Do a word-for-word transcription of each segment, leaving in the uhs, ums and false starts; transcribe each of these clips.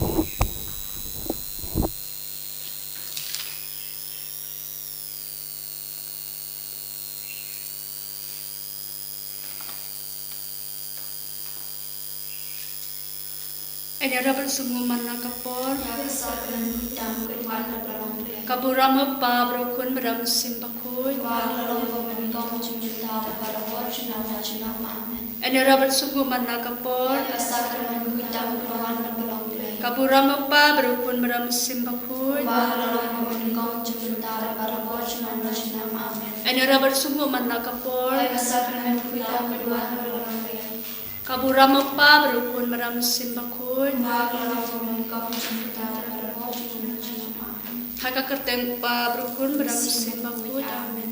Ïa ngi ruh ban sngewthuh man la ka por. Ïa ka sakramen khuid tam ka wan na ka long. Ka burom U Kpa, bad U Khun, bad U Mynsiem Bakhuid. Ba ka long ba nyngkong, jingmut, bad barabor, junom la junom. Amen. Ïa ngi ruh ban sngewthuh man la ka por. Ïa ka sakramen khuid tam ka wan na ka long. Ka burom U Kpa, bad U Khun, bad U Mynsiem Bakhuid. Ba ka long ba nyngkong, jingmut, bad barabor, junom la junom. Amen. Ïa ngi ruh ban sngewthuh man la ka por. Ïa ka sakramen khuid tam ka wan na ka long. Ka burom U Kpa, bad U Khun, bad U Mynsiem Bakhuid. Ba ka long ba nyngkong, jingmut, bad barabor, junom la junom. Amen. Ha ka kyrteng U Kpa, bad U Khun, bad U Mynsiem Bakhuid. Amen.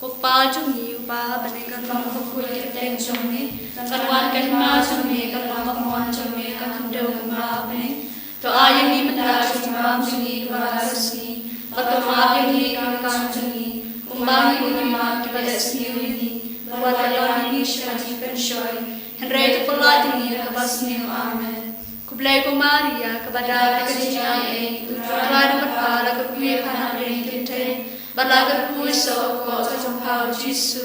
Ko Kpa jong ngi uba ha bneng, kan long bakhuid ka kyrteng jong me, kan wan ka hima jong me, kan long ka mon jong me, ha ka khyndew kumba ha bneng. To ai ïa ngi mynta ka jingbam jong ngi kaba la ka sngi, bad to map ïa ngi ki kam jong ngi, kumba ngi map ïa kiba la sniew ïa ngi, bad wat ïalam ïa ngi sha ka jingpynshoi, hynrei to pynlait ïa ngi na kaba sniew. Amen. Khublei ko Maria, kaba don ka jingaiei, U Trai u don bad pha, la ka kyrkhu ïa pha ha bneng ki kynthei, bad la ka kyrkhu ïa u kpoh jong pha U Jisu.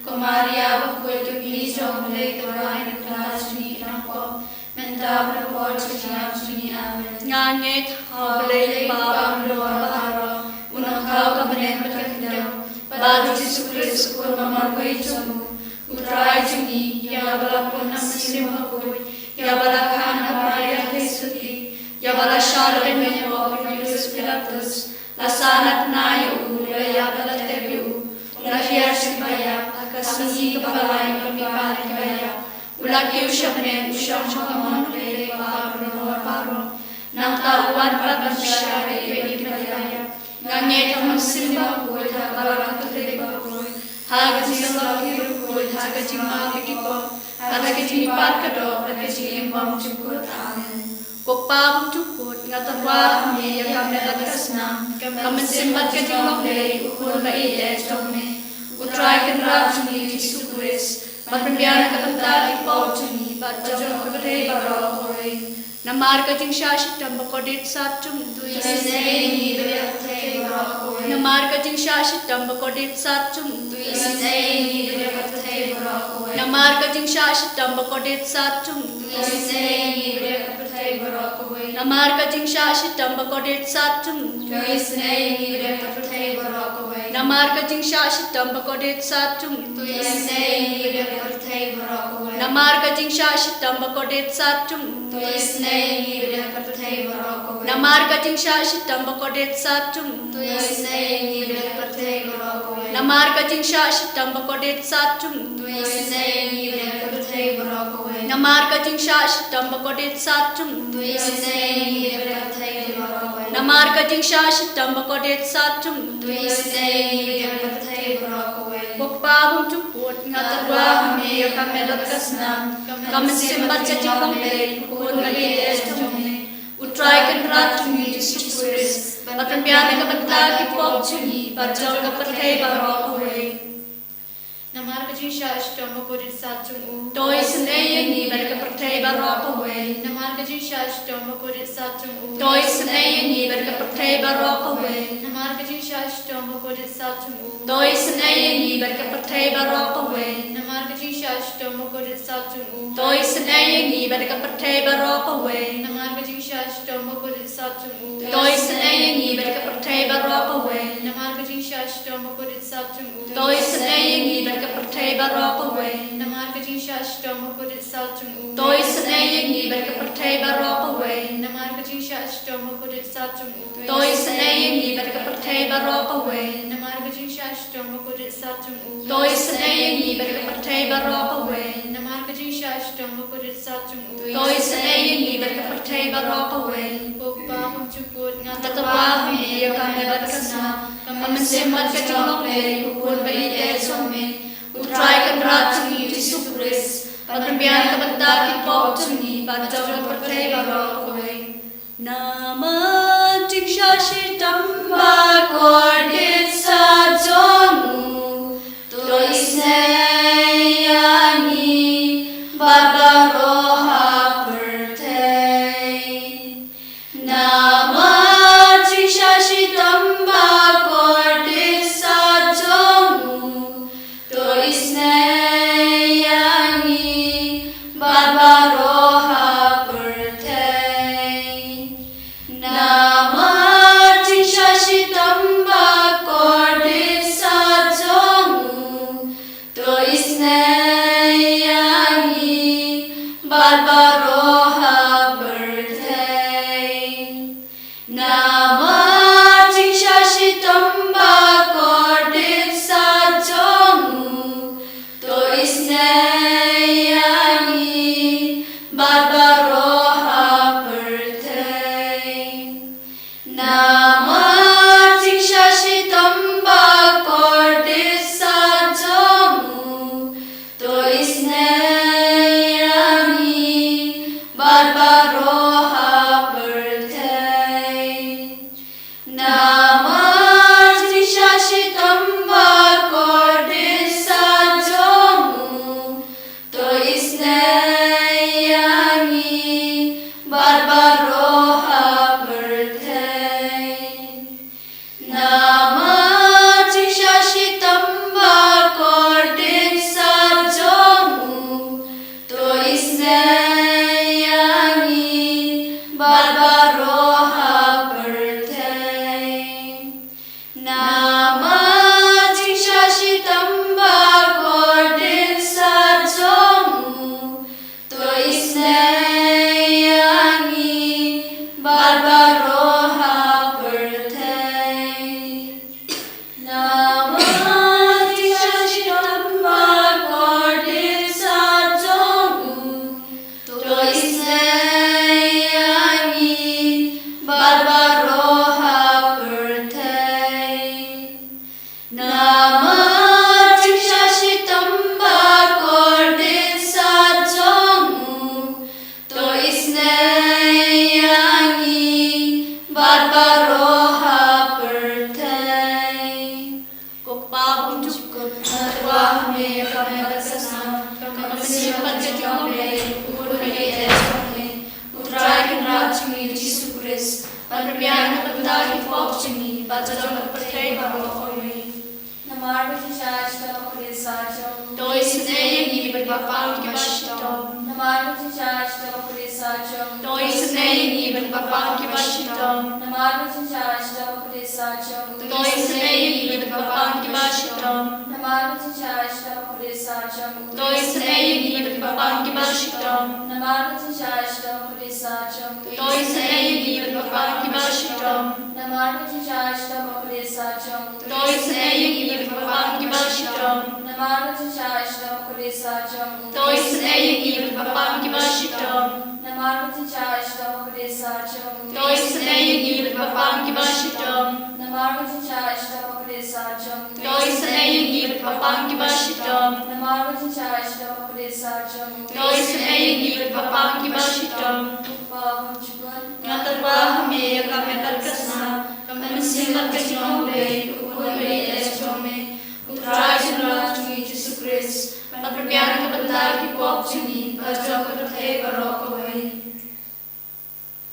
Ko Maria bakhuid, ko kmie jong U Blei, to duwai ïa ngi kiba sniew, mynta bad ha ka por jong ka kjat jong ngi. Amen. Nga ngeit ha U Blei Kpa Bakordor baroh, U Nongthaw ka bneng bad ka khyndew, bad U Jisu Khrist U Khun ba marwei jong U, U Trai jong ngi, ïa uba la pun na U Mynsiem Bakhuid, ïa uba la kha na ka Maria Theisotti, ïa uba la shah lyngkhuh ha u Pontius Pilatus, la sah, la pynïaid ïa u, la ïap, la tep ïa u, u la hiar sha kiba ïap, ha ka sngi kaba lai, u la mihpat na kiba ïap, u la kiew sha bneng, u shong ha ka mon U Blei Kpa Bakordor baroh. Nangta u wan pat ban pynshai ïa kiba ïap. Nga ngeit ha U Mynsiem Bakhuid, ha ka Balang Katholik bakhuid, ha ka jingïalam ki riewkhuid, ha ka jingmap ïa ki pop, ha ka jingmihpat ka doh, ha ka jingim bymjukut. Amen. Ko Kpa bymjukut, nga tyrwa ha me ïa ka met bad ka snam, ka mynsiem bad ka jinglong Blei U Khun ba ïeit jong me, U Trai Kynrad jong ngi Jisu Khrist, ba pynbiang na ka bynta ki pop jong ngi bad jong ka pyrthei baroh kawei. Namar ka jingshah shitom ba kordit sat jong u, to isynei ïa ngi bad ïa ka pyrthei baroh kawei. Namar ka jingshah shitom ba kordit sat jong u, to isynei ïa ngi bad ïa ka pyrthei baroh kawei. Namar ka jingshah shitom ba kordit sat jong u, to isynei ïa ngi bad ïa ka pyrthei baroh kawei. Namar ka jingshah shitom ba kordit sat jong u, to isynei ïa ngi bad ïa ka pyrthei baroh kawei. Namar ka jingshah shitom ba kordit sat jong u, to isynei ïa ngi bad ïa ka pyrthei baroh kawei. Namar ka jingshah shitom ba kordit sat jong u, to isynei ïa ngi bad ïa ka pyrthei baroh kawei. Namar ka jingshah shitom ba kordit sat jong u, to isynei ïa ngi bad ïa ka pyrthei baroh kawei. Namar ka jingshah shitom ba kordit sat jong u, to isynei ïa ngi bad ïa ka pyrthei baroh kawei. Namar ka jingshah shitom ba kordit sat jong u, to isynei ïa ngi bad ïa ka pyrthei baroh kawei. Namar ka jingshah shitom ba kordit sat jong u, to isynei ïa ngi bad ïa ka pyrthei baroh kawei. Ko Kpa bymjukut, nga tyrwa ha me ïa ka met bad ka snam, ka mynsiem bad ka jinglong Blei U Khun ba ïeit jong me, U Trai Kynrad jong ngi Jisu Khrist, ba pynbiang na ka bynta ki pop jong ngi bad jong ka pyrthei baroh kawei. Namar ka jingshah shitom ba kordit sat jong u, to isynei ïa ngi bad ïa ka pyrthei baroh kawei. Namar ka jingshah shitom ba kordit sat jong u, to isynei ïa ngi bad ïa ka pyrthei baroh kawei. Namar ka jingshah shitom ba kordit sat jong u, to isynei ïa ngi bad ïa ka pyrthei baroh kawei. Namar ka jingshah shitom ba kordit sat jong u, to isynei ïa ngi bad ïa ka pyrthei baroh kawei. Namar ka jingshah shitom ba kordit sat jong u, to isynei ïa ngi bad ïa ka pyrthei baroh kawei. Namar ka jingshah shitom ba kordit sat jong u, to isynei ïa ngi bad ïa ka pyrthei baroh kawei. Namar ka jingshah shitom ba kordit sat jong u, to isynei ïa ngi bad ïa ka pyrthei baroh kawei. Namar ka jingshah shitom ba kordit sat jong u, to isynei ïa ngi bad ïa ka pyrthei baroh kawei. Namar ka jingshah shitom ba kordit sat jong u, to isynei ïa ngi bad ïa ka pyrthei baroh kawei. Namar ka jingshah shitom ba kordit sat jong u, to isynei ïa ngi bad ïa ka pyrthei baroh kawei. Ko Kpa bymjukut, nga tyrwa ha me ïa ka met bad ka snam, ka mynsiem bad ka jinglong Blei U Khun ba ïeit jong me, U Trai Kynrad jong ngi Jisu Khrist, ba pynbiang na ka bynta ki pop jong ngi bad jong ka pyrthei baroh kawei. Namar ka jingshah shitom ba kordit sat jong u, to isynei ïa ngi bad baroh ha pyrthei. Bad baroh ha pyrthei. Namar jingshah shitom ba kordit sat jong u, to isynei ïa ngi bad baroh ha pyrthei. Namar jingshah shitom ba kordit sat jong u, to isynei ïa ngi bad baroh ha pyrthei. Namar jingshah shitom ba kordit sat jong u, to isynei ïa ngi bad baroh ha pyrthei. Namar jingshah shitom ba kordit sat jong u, to isynei ïa ngi bad baroh ha pyrthei. Ko Kpa bymjukut, nga tyrwa ha me ïa ka met bad ka snam, ka mynsiem bad ka jong U Blei, U Khun ba ïeit jong me, U Trai Kynrad jong ngi Jisu Khrist, ban pynbiang ïa ka bynta ki pop jong ngi bad ka jong ka pyrthei baroh kawei. Namar ka jingshah shitom ba kordit sat jong u, to isynei ïa ngi bad ki bapang kiba shitom. Namar ka jingshah shitom ba kordit sat jong u, to isynei ïa ngi bad ki bapang kiba shitom. Namar ka jingshah shitom ba kordit sat jong u, to isynei ïa ngi bad ki bapang kiba shitom. Namar ka jingshah shitom ba kordit sat jong u, to isynei ïa ngi bad ki bapang kiba shitom. Namar ka jingshah shitom ba kordit sat jong u, to isynei ïa ngi bad ki bapang kiba shitom. Namar ka jingshah shitom ba kordit sat jong u, to isynei ïa ngi bad ki bapang kiba shitom. Namar ka jingshah shitom ba kordit sat jong u, to isynei ïa ngi bad ki bapang kiba shitom. Namar ka jingshah shitom ba kordit sat jong u, to isynei ïa ngi bad ki bapang kiba shitom. Namar ka jingshah shitom ba kordit sat jong u, to isynei ïa ngi bad ki bapang kiba shitom. Namar ka jingshah shitom ba kordit sat jong u, to isynei ïa ngi bad ki bapang kiba shitom. Ko Kpa bymjukut, nga tyrwa ha me ïa ka met bad ka snam, ka mynsiem bad ka jong U Blei, U Khun ba ïeit jong me, U Trai Kynrad jong ngi Jisu Khrist, ban pynbiang ïa ka bynta ki pop jong ngi bad jong ka pyrthei baroh kawei.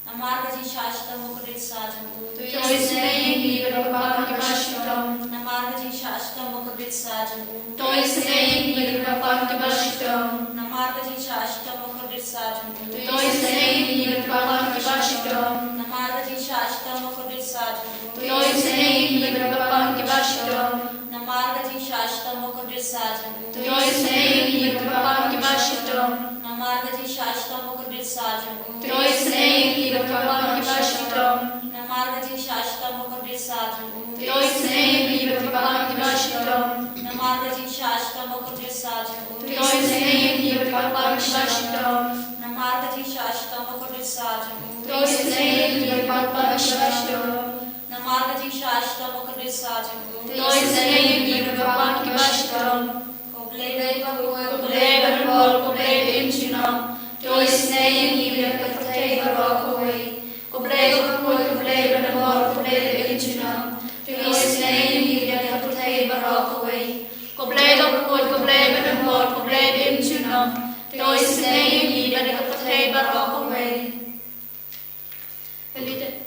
Namar ka jingshah shitom ba kordit sat jong u, to isynei ïa ngi bad ki bapang kiba shitom. Namar ka jingshah shitom ba kordit sat jong u, to isynei ïa ngi bad ki bapang kiba shitom. Namar ka jingshah shitom ba kordit sat jong u, to isynei ïa ngi bad ki bapang kiba shitom. Namar ka jingshah shitom ba kordit sat jong u, to isynei ïa ngi bad ki bapang kiba shitom. Namar ka jingshah shitom ba kordit sat jong u, to isynei ïa ngi bad ki bapang kiba shitom. Namar ka jingshah shitom ba kordit sat jong u, to isynei ïa ngi bad ki bapang kiba shitom. Namar ka jingshah shitom ba kordit sat jong u, to isynei ïa ngi bad ki bapang kiba shitom. Namar ka jingshah shitom ba kordit sat jong u, to isynei ïa ngi bad ki bapang kiba shitom. Namar ka jingshah shitom ba kordit sat jong u, to isynei ïa ngi bad ki bapang kiba shitom. Namar ka jingshah shitom ba kordit sat jong u, to isynei ïa ngi bad ki bapang kiba shitom. Ko Blei ba khuid, ko Blei ba donbor, ko Blei ba im junom, to isynei ïa ngi bad ka pyrthei baroh kawei. Ko Blei ba khuid, ko Blei ba donbor, ko Blei ba im junom, to isynei ïa ngi bad ka pyrthei baroh kawei. Ko Blei ba khuid, ko Blei ba donbor, ko Blei ba im junom, to isynei ïa ngi bad ka pyrthei baroh kawei. Ka litany,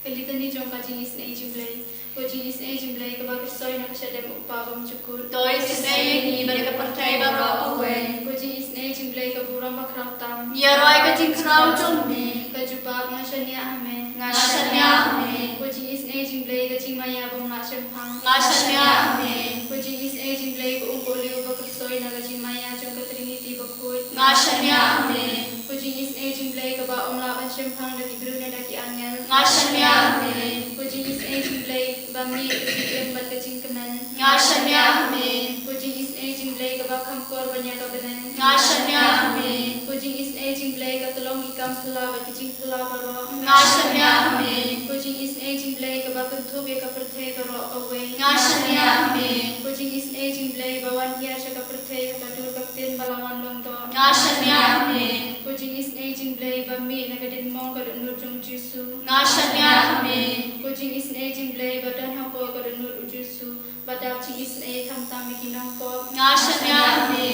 ka litany jong ka jingisynei jong U Blei. Ko jingisynei jong U Blei kaba khuid soi na ka shadem U Kpa bymjukut, to isynei ïa ngi bad ka pyrthei baroh kawei. Ko jingisynei jong U Blei ka burom bakhraw tam, ïaroh ïa ka jingkhraw jong me. Ka jubab, nga shaniah ha me. Nga shaniah ha me. Ko jingisynei jong U Blei ka jingmaïa bym lah shemphang, nga shaniah ha me. Ko jingisynei jong U Blei ka um kohliew ba khuid soi na ka jingmaïa jong ka Trinity bakhuid, nga shaniah ha me. Ko jingisynei jong U Blei kaba ym lah ban shemphang da ki briew ne da ki angel, nga shaniah ha me. Ko jingisynei jong U Blei ba mih ka jingim bad ka jingkmen, nga shaniah ha me. Ko jingisynei jong U Blei kaba kham kor ban ïa ka bneng, nga shaniah ha me. Ko jingisynei jong U Blei ka tyllong ki kam phylla bad ki jingphylla baroh, nga shaniah ha me. Ko jingisynei jong U Blei kaba kynthup ïa ka pyrthei baroh kawei, nga shaniah ha me. Ko jingisynei jong U Blei ba wan hiar sha ka pyrthei ha ka dur ka ktien ba la wan long doh, nga shaniah ha me. Ko jingisynei jong U Blei ba mih na ka diengmong ka dohnud jong U Jisu, nga shaniah ha me. Ko jingisynei jong U Blei ba don hapoh ka dohnud U Jisu, ba dap jingisynei khamtam ïa ki nongpop, nga shaniah ha me.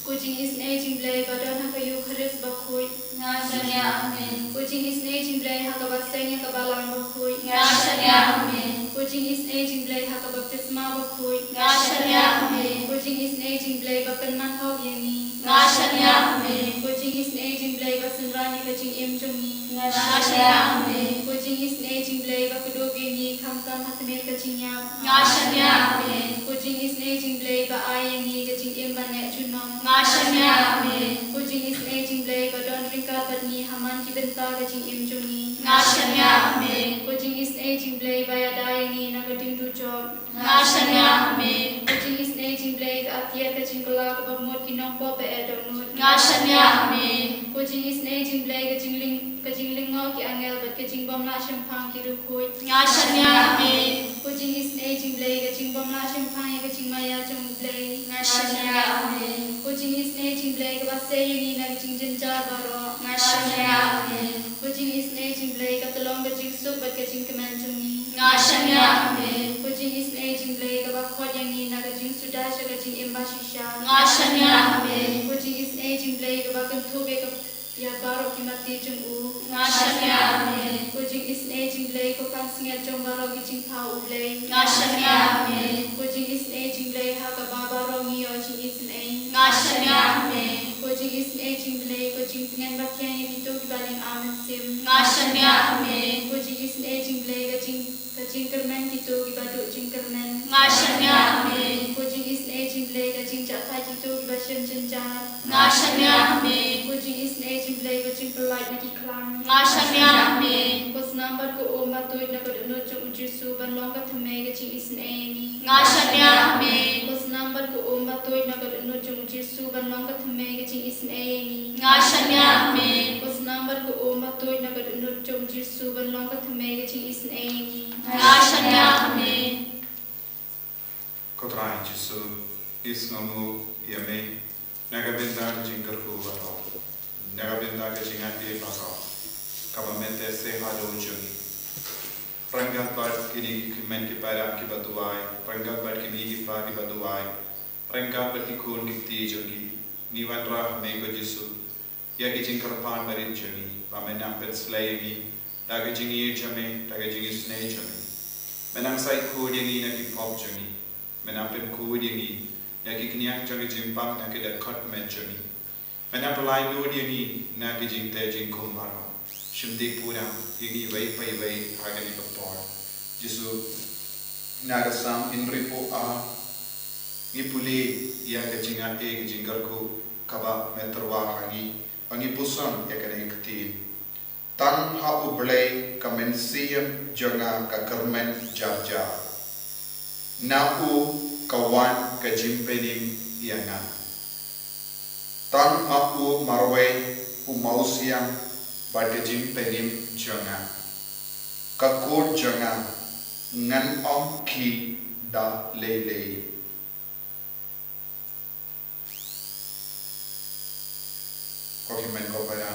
Ko jingisynei jong U Blei ba don ha ka Bakhuid. Nga shaniah, amen. Ko jingisynei jong U Blei ha kaba seng ïa ka Balang Bakhuid. Nga shaniah, amen. Ko jingisynei jong U Blei ha ka baptisma bakhuid. Nga shaniah, amen. Ko jingisynei jong U Blei ba kynman hok ïa ngi. Nga shaniah, amen. Ko jingisynei jong U Blei ba synran ïa ka jingim jong ngi. Nga shaniah, amen. Ko jingisynei jong U Blei ba kdup ïa ngi khamtam ha tmier ka jingïap. Nga shaniah, amen. Ko jingisynei jong U Blei ba ai ïa ngi ka jingim ban neh junom. Nga shaniah, amen. Ko jingisynei jong U Blei ba don ryngkat bad ngi ha man ki bynta ka jingim jong ngi. Nga shaniah, amen. Ko jingisynei jong U Blei ba ïada ïa ngi na ka ding dujok. Nga shaniah, amen. Ko jingisynei jong U Blei ka atiar ka jingkylla kaba mut ki nongpop ba eh dohnud. Nga shaniah, amen. Ko jingisynei jong U Blei ka jinglyng-, ka jinglyngngoh ki angel bad ka jingbymlah shemphang ki riewkhuid. Nga shaniah, amen. Ko jingisynei jong U Blei ka jingbymlah shemphang ïa ka jingmaïa jong U Blei. Nga shaniah, amen. Ko jingisynei jong U Blei kaba sei ïa ngi na ka jingjynjar baroh. Nga shaniah, amen. Ko jingisynei jong U Blei ka tyllong ka jingsuk bad ka jingkmen jong ngi. Nga shaniah, amen. Ko jingisynei jong U Blei kaba khot ïa ngi na ka jingsuda sha ka jingim bashisha. Nga shaniah, amen. Ko jingisynei jong U Blei kaba kynthup ïa ka, ïa baroh ki matti jong u. Nga shaniah, amen. Ko jingisynei jong U Blei ko pansngiat jong baroh ki jingthaw U Blei. Nga shaniah, amen. Ko jingisynei jong U Blei ha kaba baroh ngi ïoh jingisynei. Nga shaniah, amen. Ko jingisynei jong U Blei ko jingtngen ba thiang ïa kito kiba lyngba mynsiem. Nga shaniah, amen. Ko jingisynei jong U Blei ka jing, ka jingkyrmen kito kiba duh jingkyrmen. Nga shaniah, amen. Ko jingisynei jong U Blei ka jingjahthait kito kiba shem jynjar. Nga shaniah, amen. Ko jingisynei jong U Blei ka jingpyllait na ki khlam. Nga shaniah, amen. Ko snam bad ko um ba tuid na ka dohnud jong U Jisu ban long ka thymmei ka jingisynei ïa ngi. Nga shaniah, amen. Ko snam bad ko um ba tuid na ka dohnud jong U Jisu ban long ka thymmei ka jingisynei ïa ngi. Nga shaniah, amen. Ko snam bad ko um ba tuid na ka dohnud jong U Jisu ban long ka thymmei ka jingisynei ïa ngi. Nga shaniah, amen. Ko Trai Jisu, ngi sngewnguh ïa me na ka bynta ka jingkyrkhu baroh, na ka bynta ka jingaiei baroh kaba me teh seh ha dewïong jong ngi. Ryngkat bad kine ki kmen ki para kiba duwai, ryngkat bad kine ki para kiba duwai, ryngkat bad ki khun ki kti jong ngi, ngi wanrah ha me ko Jisu ïa ki jingkyrpad barit jong ngi, ba men nang pynslei ïa ngi da ka jingïeit jong me, da ka jingisynei jong me. Men nang sa ïakhuid ïa ngi na ki pop jong ngi. Men nang pynkhuid ïa ngi na ki khñiang jong ka jingpang, na ki dkhot met jong ngi. Men nang pyllait nud ïa ngi na ki jingteh jingkhum baroh. Shim dih pura ïa ngi iwei pa iwei ha kane ka por. Jisu, na ka Salm hynriewphew ar ngi pule ïa ka jingaiei ka jingkyrkhu kaba me tyrwa ha ngi ba ngi puson ïa kane ka ktien. Tang ha U Blei ka mynsiem jong nga ka kyrmen jar jar. Na u ka wan ka jingpynim ïa nga. Tang ma u marwei u mawsiang bad ka jingpynim jong nga. Ka kut jong nga ngan ym khih da lei lei. Ko hynmen ko para,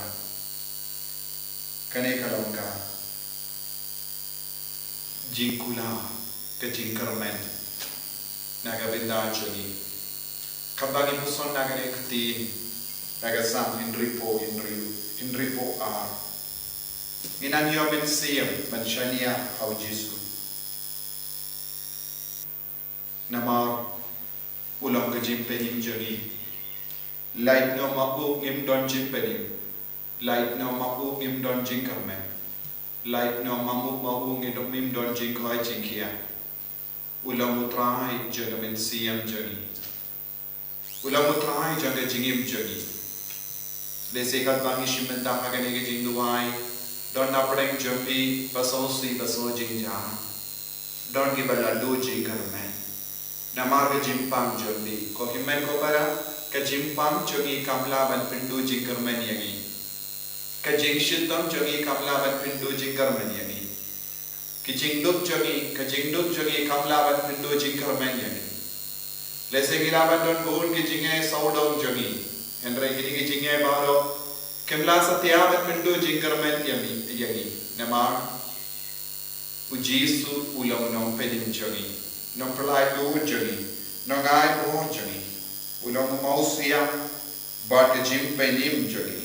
kane ka long ka jingkular, ka jingkyrmen na ka bynta jong ngi. Katba ngi puson na kane ka ktien na ka Salm hynriewphew, hynriew, hynriewphew ar, ngi nang ïoh mynsiem ban shaniah ha U Jisu. Namar u long ka jingpynim jong ngi. Lait noh ma u ngim don jingpynim. Lait noh ma u ngim don jingkyrmen. Lait noh ma u, ma u ngim don, ngim don jingkhoi jingkhiah. U long U Trai jong ka mynsiem jong ngi. U long U Trai jong ka jingim jong ngi. Lehse katba ngi shim bynta ha kane ka jingduwai, don na pdeng jong phi ba sngewsih ba sngew jynjar. Don kiba la duh jingkyrmen. Namar ka jingpang jong phi. Ko hynmen ko para, ka jingpang jong ngi kam lah ban pynduh jingkyrmen ïa ngi. Ka jingshitom jong ngi kam lah ban pynduh jingkyrmen ïa ngi. Ka jingduk jong ngi, ka jingduk jong ngi kam lah ban pynduh jingkyrmen ïa ngi. Lehse ngi lah ban don bun ki jingeh sawdong jong ngi. Hynrei kine ki jingeh baroh kim lah satia ban pynduh jingkyrmen ïa ngi, ïa ngi. Namar U Jisu u long u nongpynim jong ngi, nongpyllait luid jong ngi, nongaibor jong ngi. U long u mawsiang bad ka jingpynim jong ngi.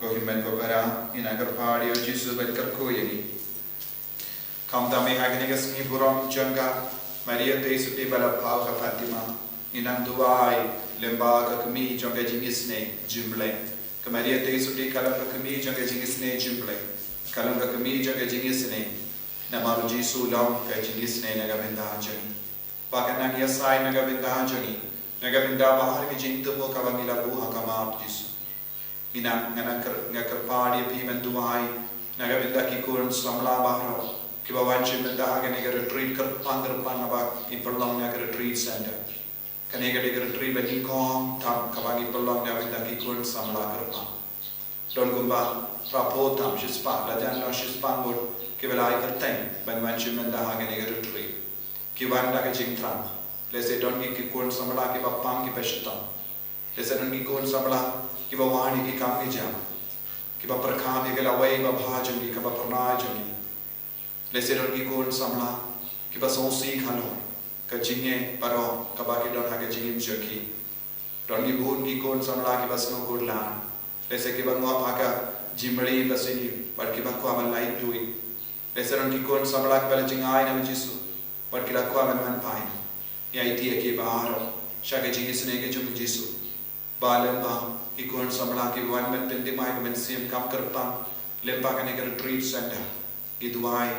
Ko hynmen ko para, ngin nang kyrpad ïa u Jisu ban kyrkhu ïa ngi. Khamtam eh ha kane ka sngi burom jong ka Maria Theisotti ba la paw ha Fatima, ngin nang duwai lyngba ka kmie jong ka jingisynei jong U Blei. Ka Maria Theisotti ka long ka kmie jong ka jingisynei jong U Blei. Ka long ka kmie jong ka jingisynei. Namar u Jisu u long ka jingisynei na ka bynta jong ngi. Ba kan nang ïasaid na ka bynta jong ngi, na ka bynta ba ha ka jingthmu kaba ngi la buh ha ka maw Jisu. Ngi nang, nga nang kyr-, nga kyrpad ïa phi ban duwai na ka bynta ki khun samla baroh kiba wan shim bynta ha kane ka retreat kyrpang kyrpang kaba ngi pynlong na ka retreat center. Kane ka dei ka retreat ba nyngkong tam kaba ngi pynlong na ka bynta ki khun samla kyrpang. Don kumba phra phew tam shispah, la jan don shispah ngut kiba la ai kyrteng ban wan shim bynta ha kane ka retreat. Ki wan da ka jingthrang. Lehse don ki, ki khun samla kiba pang kiba shitom. Lehse don ki khun samla kiba wan ïa ki kam ki jam, kiba pyrkhat ïa ka lawei babha jong ki, kaba phyrnai jong ki. Lehse don ki khun samla kiba sngewsih halor ka jingeh baroh kaba ki don ha ka jingim jong ki. Don ki bun ki khun samla kiba sngew khuslai. Lehse kiba ngop ha ka jingmrih ba sniew bad kiba kwah ban lait duh. Lehse don ki khun samla kiba la jingai na U Jisu bad ki la kwah ban wan phai. Ngi aiti ïa ki baroh sha ka jingisynei ka jong U Jisu. Ba lyngba ki khun samla kiba wan ban pynthymmai ka mynsiem kam kyrpang lyngba kane ka retreat center, ngi duwai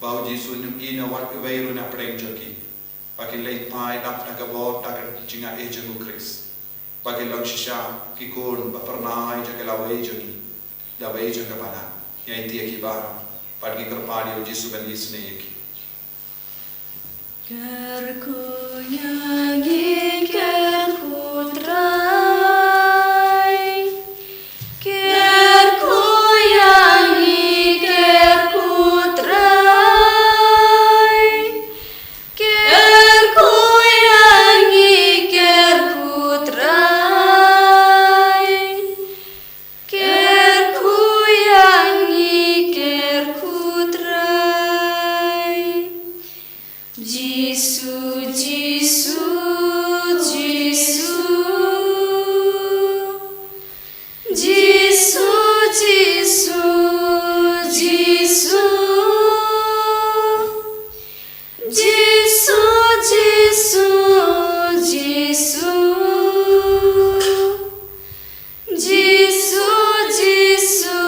ba U Jisu un ïohi na wat uwei ruh na pdeng jong ki, ba kin leit phai dap da ka bor da ka jingaiei jong U Khrist, ba kin long shisha ki khun ba phyrnai jong ka lawei jong ngi, lawei jong ka balang. Ngi aiti ïa ki baroh bad ngi kyrpad ïa U Jisu ban isynei ïa ki. Kyrkhu ïa ngi, kyrkhu Trai. Kyrkhu ïa ngi, kyrkhu Trai. Kyrkhu ïa ngi, kyrkhu Trai. Kyrkhu ïa ngi, kyrkhu Trai. Jisu, Jisu, Jisu. Jisu, Jisu, Jisu. Jisu, Jisu, Jisu. Jisu, Jisu,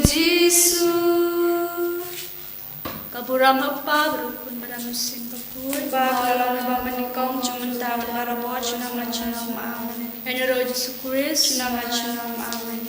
Jisu. Ka burom ha U Kpa bad U Khun bad U Mynsiem Bakhuid. Ba ka la long ba mynnyngkong, mynta bad barabor, junom la junom. Amen. Ïa ngi ruh Jisu Khrist. Junom la junom. Amen.